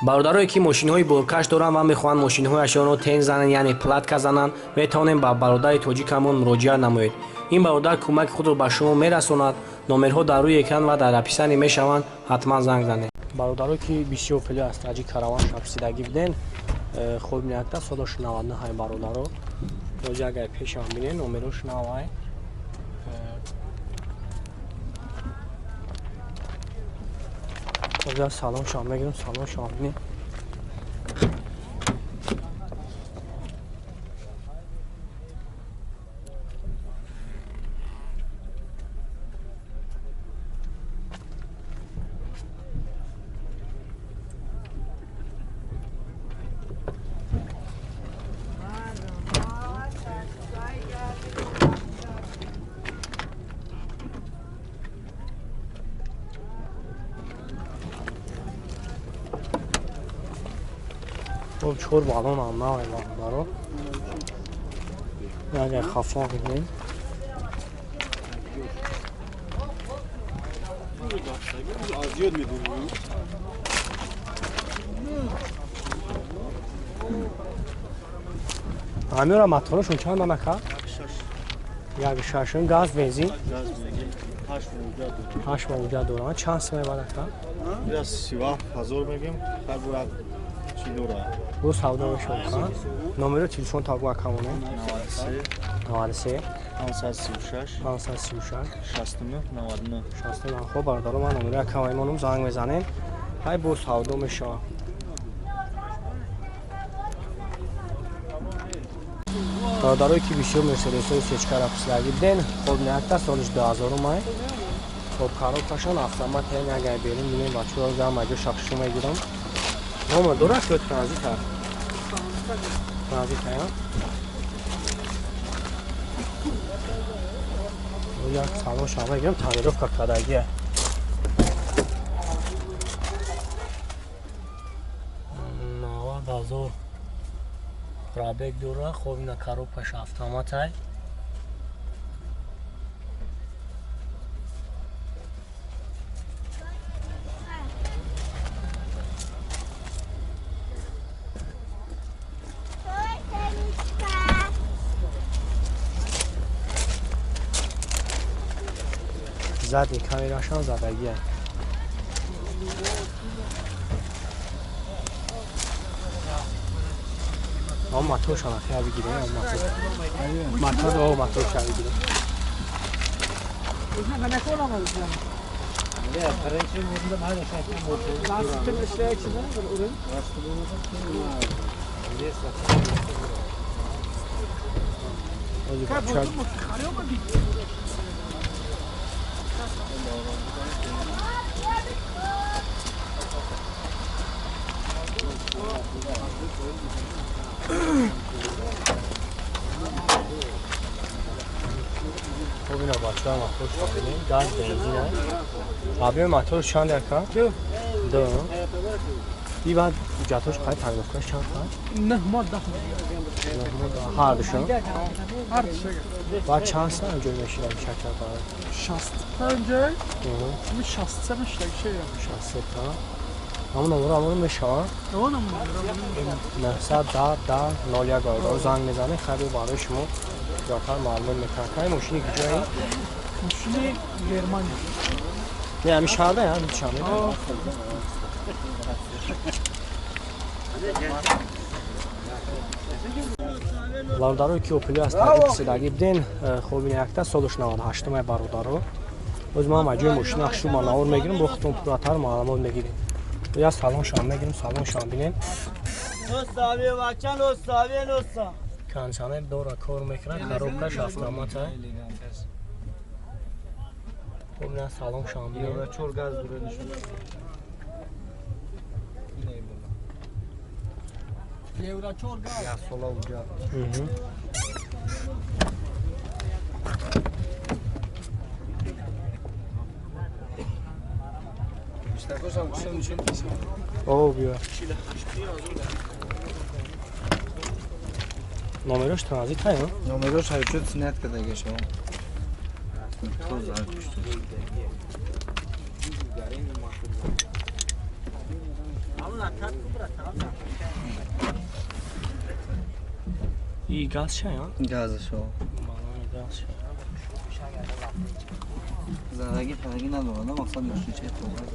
Бародарое ки мошинҳои боркаш доранд ва мехоҳанд мошинҳояшонро тен зананд, яъне платка зананд, метавонем ба бародари тоҷикамон муроҷиат намоед. Ин бародар кӯмаки худро ба шумо мерасонад. Номерҳо дар рӯи экран ва дар описание мешаванд, ҳатман занг занед. Бародарое ки бисёр пулӣ аз таҷик караван шапсидагӣ буден, хоб меакта солош 99 бародаро. Роҷа агар пешам бинен, номерош навай. Роҷа салон шам мегирам, салон шам бинен. Хоб чор балон ҳам навай бародаро. Агар хафо бинем. Ҳамёра моторашон чанд анака? Як шашум газ бензин. Ҳашт мавҷуд доранд. Чанд сум мебарад ака? 37 ҳазор мегем, ҳар бояд бо савдо мешавад. Номеро телефон табу акамоне? 93 536 536 69 99 69. Хоб бародаро, ман номеро акам мемонам, занг мезанем. Ҳай бо савдо мешавад. Бародарое ки бисёр мерседесҳои сечкара пислагӣ буден, хоб неакта солиш 2000 май. Хоб коробкашон автомат, агар берун бинем бачаҳо гам аҷо шахшу мегирам. Номер дорад ё транзита? Транзита, я? Як салон шава гирам, тонировка кардагия. 90,000 пробег дора, хоб ина коробкаш автоматай. Задний камерашон задагия. А моторшон ахия бигирем, а мотор. Мотор, о моторшон бигирем. Хоб ина бачаҳо моторшон бинем, газ бензин. Объёми мотор чанд ака? Ду. И баъд ҳуҷҷатҳош қай тонировкаш чанд ка? 9 моҳ 10 Ҳар душон? Ҳар душа. Баъд чанд саат ҷой мешинад шакар барад? 65 63 мешинад шея. 63 та. Ҳамон номеро ҳамон мешавад? Ҳамон 910 10 01 бародаро занг мезанед, хайр барои шумо зиёдтар маълумот мекунад. Кай мошини куҷои? Мошини Германия. Не, ҳамин шаҳрда, ҳамин Душанбе. Бародарое ки опели аз таҷик писидагӣ буден, хоб ин якта солуш 98 бародаро. Боз ман маҷои мошина шума навор мегирам, бо худтон пурратар маълумот мегирем. Я салоншам мегирам, салоншам бинем. Кондиционер дора, кор мекунад, коробкаш автомат. Хоб ина салоншам бинем. 4 газ дура нишон. Евро 4 газ. Я сола уҷа. О, биё. Номерош транзит ҳай, Номерош ҳайчуд снят кардага шумо. И газ шаян? Газашо. Газ шаян. Задаги фадаги надорад, мақсад мошинчаи коғаз.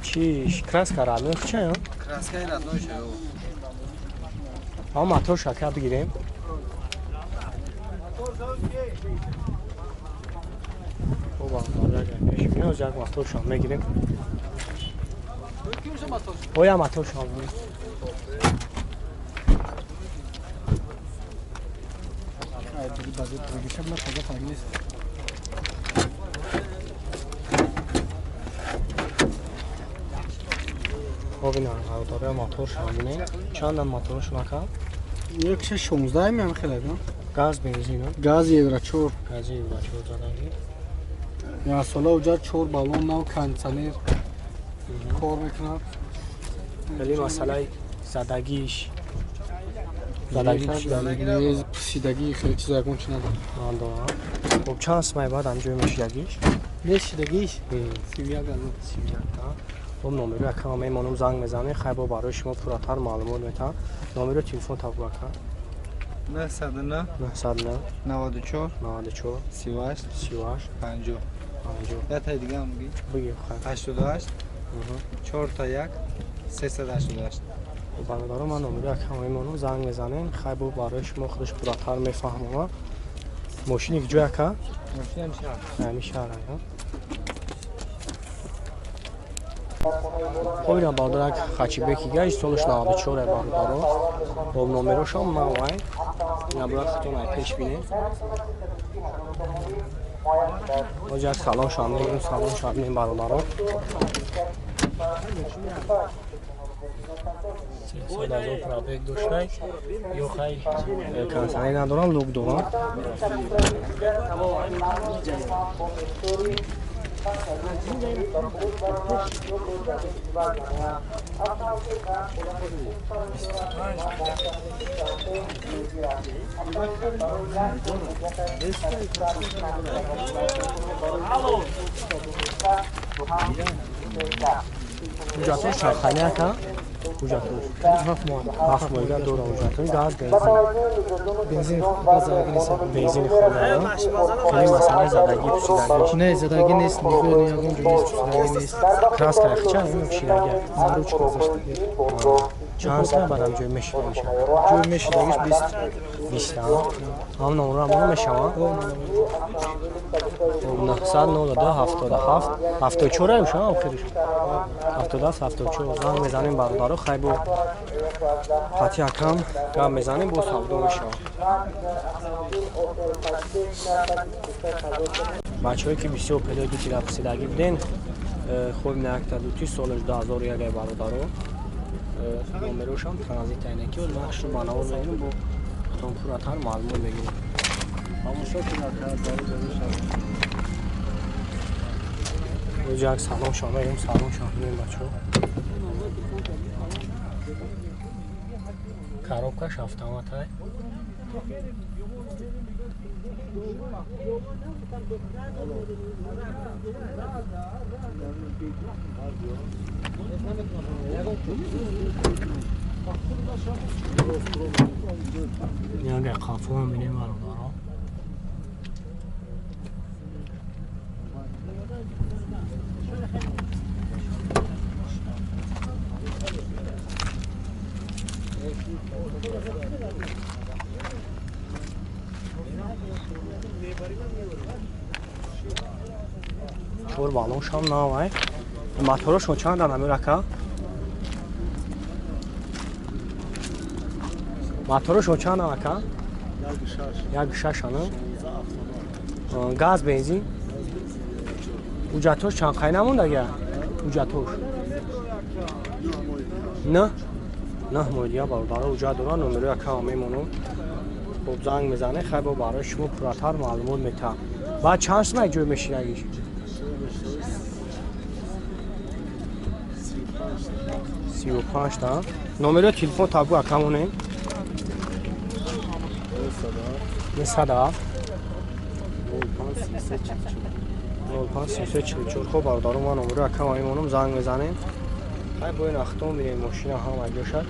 Чи краска родной чаян? Краскаи родной шаё. А мотор шака бигирем. Пеш меоз як моторшон мегирем. Оя моторшон бигирем. Хоб ина бародароя моторшон бинем. Чандам моторшон ака? 1.16 меам хеле да. Газ бензин? Газ евро 4. Газ евро 4 задаги. Я сола уҷа 4 баллон нав кондиционер кор мекунад. Хеле масъалаи задагиш. Задагӣ пушидагӣ, пусидагӣ хеле чиза ягон чи надорад. Надорад. Хоб чанд сумай баъд анҷои мешидагиш? Мешидагиш? 31 ҳазор. 31 та. Хоб номеро якама мемонам занг мезанем, хай бо барои шумо пурратар маълумот метаҳам. Номеро телефон табу ака. 909 909 94 94 38 38 50 50. Ятаи дига ҳам бигӣ. Бигӣ хай. 88 4 та 1 388. Бародаро ман номеро якама мемонам занг мезанем, хай бо барои шумо худаш пурратар мефаҳмонам. Мошини куҷо ака? Мошини ҳами шаҳр. Ҳами шаҳр ака. Хоб ина бародарак Хачибеки гашт солаш 94 бародаро. Хоб номерошам мавай. Ина бурак худтон ай пеш бинед. Ҳоҷа як салон шам мегирем, салон шам мегирем бародаро. 300,000 пробег доштай. Ё хай кондиционер надорам, лук дорам. Ҳуҷҷатҳош чанд ака? Ҳуҷҷатҳош 7 моҳ. 7 моҳига дорам ҳуҷҷатҳои газ, бензин. Бензин газ задагӣ нест. Бензини хона. Хеле масъалаи задагӣ пӯшидагӣ. Не, задагӣ нест, нигоҳ ягон ҷо нест, пӯшидагӣ нест. Краска яхча ё пӯшидагӣ? Наручка заштагӣ. Чанд сум баъдам ҷой мешидагиша? Ҷой мешидагиш 20. 20 та. Ҳам номро ҳам мешавад? 902 77 74 аюша охириш. 77 74 занг мезанем бародаро, хай бо хати акам гап мезанем, бо савдо мешавад. Бачаҳое ки бисёр педоги тирапсидагӣ буден, хоб на якта дути солаш 2001 бародаро. Номерошам транзит айнаки ман хушро ба навор мегирам, бо худтон пурратар маълумот мегирем. Оҷа як салом шом мегирем, салом шом мегирем бачаҳо. Коробкаш автоматай. Яга қафо мебинем бародаро. Чор баллоншам навай. Моторошон чанд амир ака? Моторошон чанд ака? 1.6 ана. Газ бензин? Ҳуҷҷатош чанд қай намондага? Ҳуҷҷатош? 9 9 моҳ дига бародаро ҳуҷҷат дорад, номеро якама мемонам. Хоб занг мезанем, хай бо барои шумо пурратар маълумот метаҳам. Баъд чанд сумай ҷой мешинагиш? 35 та. Номеро телефон табу акамонем. 907 05 344. Хоб бародаро ман номеро акама мемонам, занг мезанем. Хай, бо ин ахтон бинем, мошина ҳама ҷошад.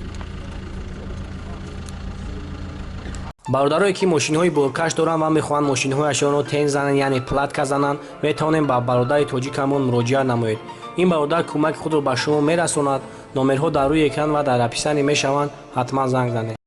Бародарое, ки мошинҳои боркаш доранд ва мехоҳанд мошинҳояшонро тен зананд, яъне платка зананд, метавонем ба бародари тоҷикамон муроҷиат намоед. Ин бародар кӯмаки худро ба шумо мерасонад. Номерҳо дар рӯи экран ва дар описание мешаванд, ҳатман занг занед.